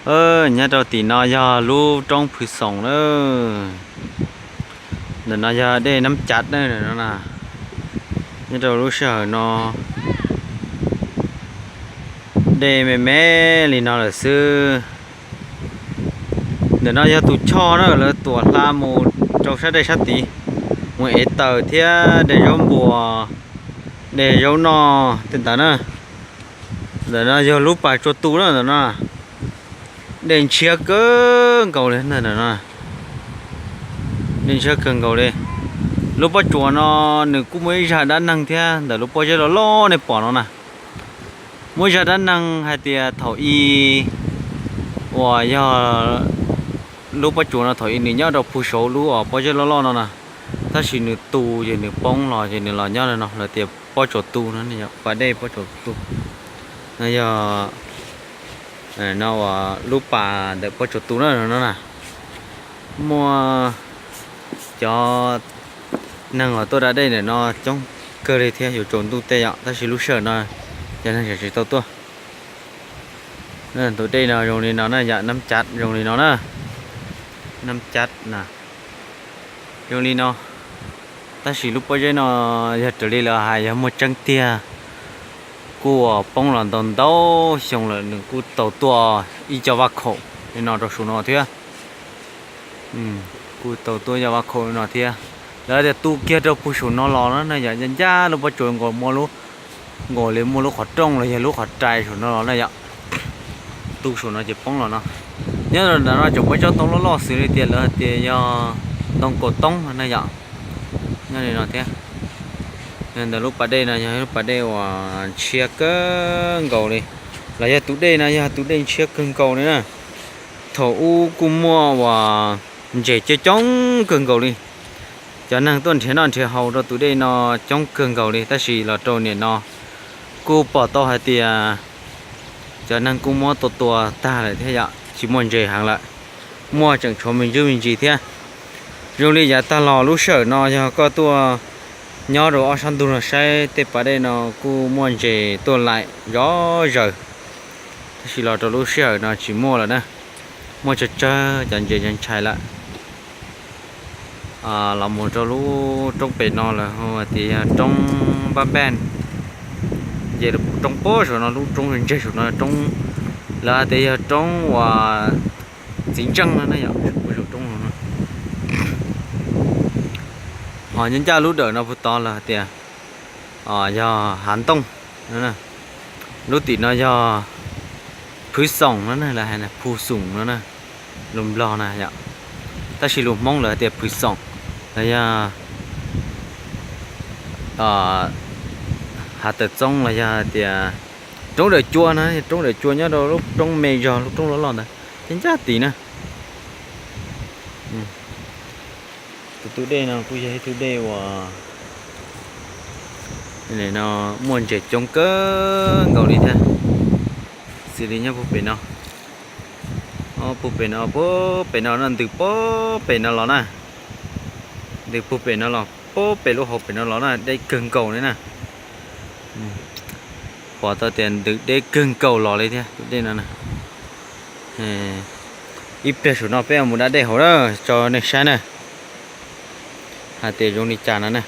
Nyob rau tim no yog lub roob Phwv Xoom na. Ntawm no yog dej Nab Cav na no na. Nyob rau lub sij hawm no dej me me li no lawm xwb. Ntawm no yog tus choj na, lawv tuam hla mus rau sab dej sab tid, mus ev taws thiab de zaub npua, de zaub noj tej ntawd na. Ntawm no yog lub pas tsuas tu na ntawm no. Dej ntshiab kawg nkaus li ntawm no. Dej ntshiab kawg nkaus li. Lub pob tsuas no nws kuj muaj ib zaj dab neeg thiab ntawm lub pob zeb loj loj nej pom no na. Muaj ib zaj dab neeg hais tias thaum i uas yog lub pob tsuas no thaum i nws nyob rau puag saud lub uas pob zeb loj loj no na, tab sis nws tu ces nws poob los ces nws los nyob no lawv tias pob tsuas tu no, pas dej pob tsuas tu no yog no uas lub pas ntawm pob tsuas tu na no na. Muaj cov neeg uas tuaj da dej ntawm no coob kawg li thiab yuav tsaus ntuj tej yom, tab sis lub sij hawm no cov neeg tseem tsis tau tuaj. Tus dej no zoo li no na yom, Nab Cav zoo li no na. Nab Cav na, zoo li no. Tab sis lub pob zeb no yog raws li lawv hais yog muaj tseeb tiag, kuj poob los ntau ntau xyoo lawm, nws kuj tau tuaj ib co vaj khaum li no rau saum no thiab. Kuj tau tuaj ib co vaj khaum li no thiab. Lawv tias tu kiag rau puag saum no los na yom, ncaj ncaj lub pob tsuas nkaus, nkaus li muaj lub qhov rooj los yog lub qhov rais saum no los na yom. Tu saum no ces poob los no. Nyob rau ntawm no tseem muaj ib tsob ntoo loj loj xws li tias lawv hais tias yog ntoo kaum toob no na yom. Nyob li no thiab. Ntawm lub pas dej no yog lub pas dej uas ntshiab kawg nkaus li, los yog tus dej no yog tus dej ntshiab kawg nkaus li na. Thaum ub kuj muaj uas ntses coob coob kawg nkaus li. Cov neeg tuaj nrhiav noj nrhiav haus rau tus dej no coob kawg nkaus li, tab sis los rau nim no kuj pom tau hais tias cov neeg kuj muab tua tua tag lawm thiab yom, tsis muaj ntses heev lawm. Muaj tseem tshuav me ntsuj me ntsis thiab. Zoo li yav tag los lub sij hawm no yog koj tuaj nyob rau ob sab ntug no saib tej pas dej no kuj muaj ntses tuaj laim zov zaws, tab sis los rau lub sij hawm no tsis muaj lawm na. Muaj tsawg tsawg cov ntses ntshai lawm. Los mus rau lub roob pem no lawv hu tias yog roob Npab Npaj, ces roob pob saum no, lub roob ntseg saum no roob, lawv hais tias yog roob uas txiv ntseej no na yom, roob no. Ho nyob ncaj lub dawm no puag tod lawv hais tias yog Hav Ntooj, lub tim no yog Phwv Xoom no na, lawv hais Phu Xoom no na, lus Nplog na yom, tab sis lus Hmoob lawv hais tias Phwv Xoom, los yog Hav Tawm Txoob los yog tias roob Dawm Cua na, roob Dawm Cua nyob rau lub roob me zog lub roob loj loj ntawd, ncaj ncaj tid na. Tus tus dej no kuj yog ib tug dej uas no muaj ntses coob kawg nkaus li thiab. Xws li nyob puag pem no, puag pem no, puag pem no no, ntws puag pem no los na, ntws puag pem no los puag pem lub hauv pem no los na, deb kawg nkaus li na. Pom tau tias ntws deb kawg nkaus los li thiab tus dej no na. Ib pliag saum no peb mus da dej hauv na, tso nej saib na, hais tias zoo li cas no na.